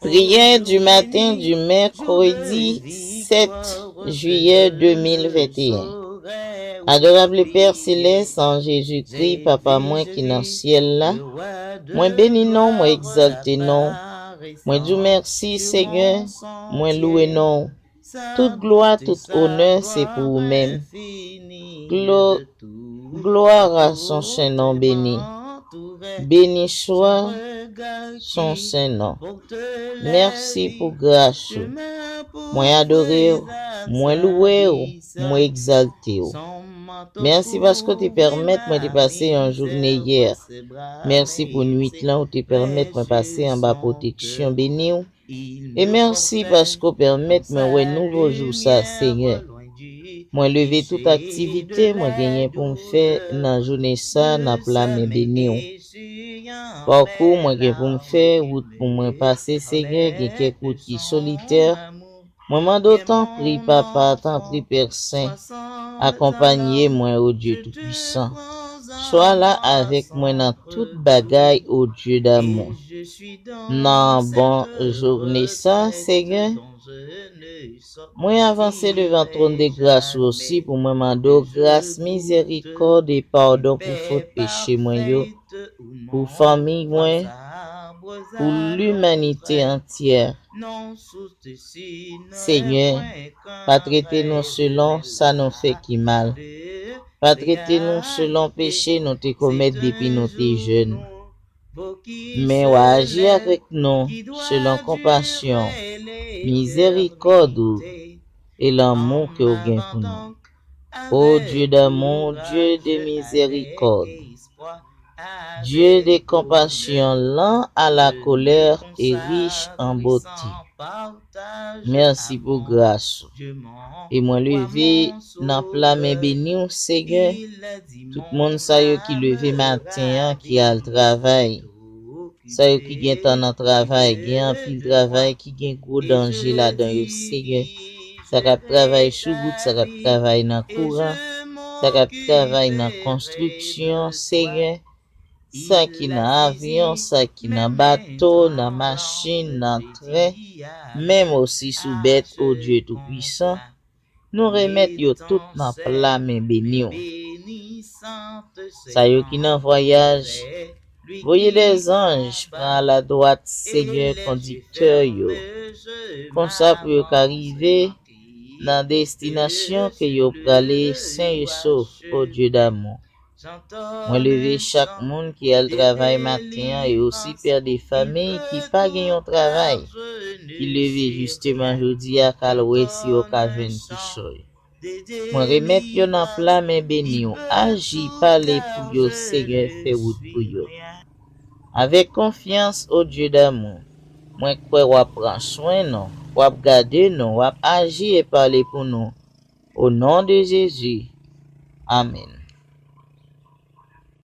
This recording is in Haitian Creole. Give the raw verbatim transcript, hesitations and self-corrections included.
Prière du matin du mercredi sept juillet deux mille vingt et un. Adorable Père Céleste, an Jezikri, Papa mwen ki nan syèl la, mwen beni non, mwen egzalte non. Mwen di w mèsi, Senyè, mwen louwe non. Tout glwa, tout onè, se pou ou menm. Glo, glwa a son sen non beni. Beni swa son sen non. Mèsi pou gras ou. Mwen adore w, mwen louwe w, mwen egzalte w. Mèsi paske w te pèmèt mwen te pase yon jounen yè. Mèsi pou nwit lan ou te pèmèt mwen pase anba pwoteksyon beni w. E mèsi paske w pèmèt mwen wè nouvo jou sa, Senyè. Mwen leve tout aktivite mwen genyen pou m fè nan jounen sa nan pla men beni w. Pakou mwen gen pou m fè, wout pou mwen pase, Senyè, gen kèk wout ki solitè. Mwen mande w tanpri, Papa, tanpri, Pè Sen, akonpanye mwen, o Dye Toupisan. Swa la avèk mwen nan tout bagay, o Dye damou. Nan bon jounen sa, Senyè, mwen avanse devan twòn de gras ou osi pou mwen mande w gras, mizèrikòd e padon pou fot peche mwen yo, pou fanmi mwen, pou limanite antyè. Senyè, pa trete nou selon sa nou fè ki mal. Pa trete nou selon peche nou te komèt depi nou te jèn. Men w aji avèk nou selon konpasyon, mizèrikòd ou e lanmou ke w gen pou nou. O Dye damou, Dye de mizèrikòd, Dye de konpasyon, lan a la kolè e rich an bote. Mèsi pou gras ou. E mwen leve nan pla men beni w, Senyè. Tout moun sa yo ki leve maten an, ki al travay. Sa yo ki gentan nan travay, gen anpil travay ki gen gwo danje ladan yo, Senyè. Sa k ap travay sou wout, sa k ap travay nan kouran, sa k ap travay nan konstriksyon, Senyè. Sa ki nan avyon, sa ki nan bato, nan machin, nan tren, menm osi sou bèt, o Dye Toupisan, nou remèt yo tout nan pla men beni w. Sa yo ki nan vwayaj, voye dèzanj pran aladwat, Senyè, kondiktè yo, konsa pou yo ka rive nan destinasyon ke yo prale sen e sof, o Dye damou. Mwen leve chak moun ki al travay maten an e osi pè de fanmi ki pa gen yon travay, ki leve jisteman jodi a k al wè si yo ka jwenn kichòy. Mwen remèt yo nan pla men beni w, aji, pale pou yo, Senyè, fè wout pou yo. Avèk konfyans, o Dye damou, mwen kwè w ap pran swen nou, w ap gade nou, w ap aji e pale pou nou. O non de Jezi, amèn.